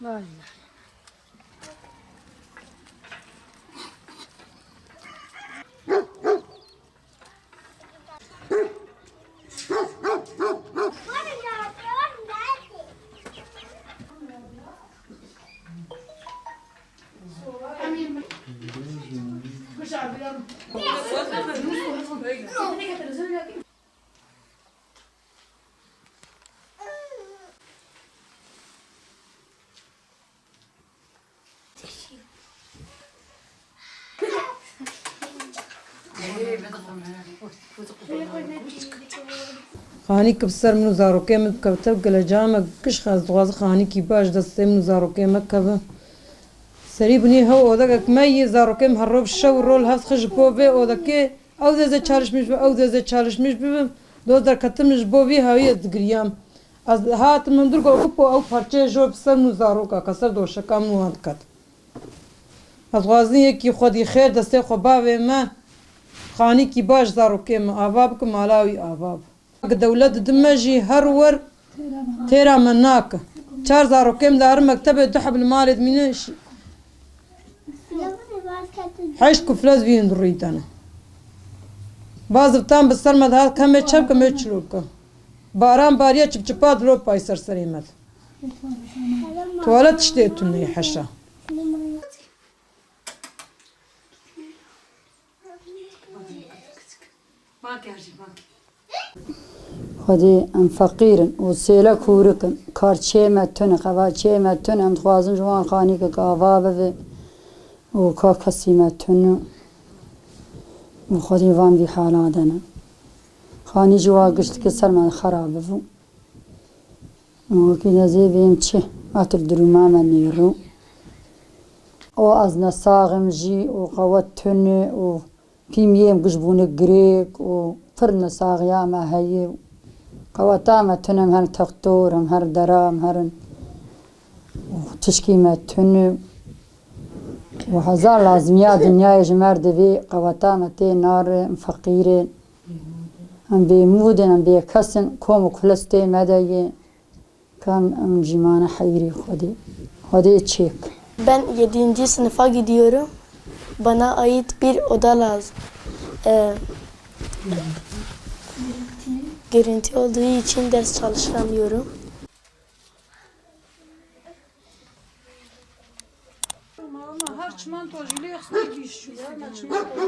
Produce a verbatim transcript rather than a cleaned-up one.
Vay. Xanîk bi ser min û zarokê min dikeve, tev gele cara me giş xwe ez dixwazim xanîkî baş destê min û zarokê me keve. Serî binî hew odekek me yî, zarokê min her roj şew û roj heft xwe ji bo vê odekê, ew dê zê çalışmîş bibe, ew dê zê çalışmîş bibe. Doz derketim ji bo vî hawî ez digiriyam. Ez hatim hundir got, "Kupo ew parçeyê jor bi ser min û zaroka ke ser doşeka min wan diket." Ez dixwazim yekî xwedî xêr destê xwe bavê me, xanîkî baş zarokê me ava bike, mala wî ava be. Dewlet didin me jî her wer têra me nake. Çar zarokê min diherin mektebê, du heb li malê dimînin, ş-, heşt kuflez vî hundirî dene. Bazivtan bi ser me dihat, kemê çep, kemê çilo bike. Baran bariye, çipçipa dilo pay ser serê me de. Tuwalet tiştê tune ye, heşa. Xwedî em feqîr in û sêlek hûrik in. Karçiyê me tune, qevaçiyê me tune. Em dixwazin ji wan xanîkek ava bibe û ka kesî me tune û xwedî van vî hala de ne. Xanî ji wa gişt dike ser me xera bibû. Wekî dezê vêm çi, atir dirûma me nêro. O ez nesaxim jî û qewet tune û pîmiyêm giş bûne girêk û pir nesaxiya me heye. Qeweta me tune, em herin textor, em herin dera, em herin û tişkî me tune. Û hezar lazimiya dinyayê ji me re divê, qeweta me tê nare, em feqîr in. Em bêmûd in, em bêkes in, kom û kulestê me de yê. Kam em jî mane heyrî Xwedê. Xwedê çêk. Ben yedinci sınıfa gidiyorum. Bana ait bir oda lazım. Ee, görüntü olduğu için ders çalışamıyorum. Ama her çimento jî lê xistî bîş çû ya, me çimento.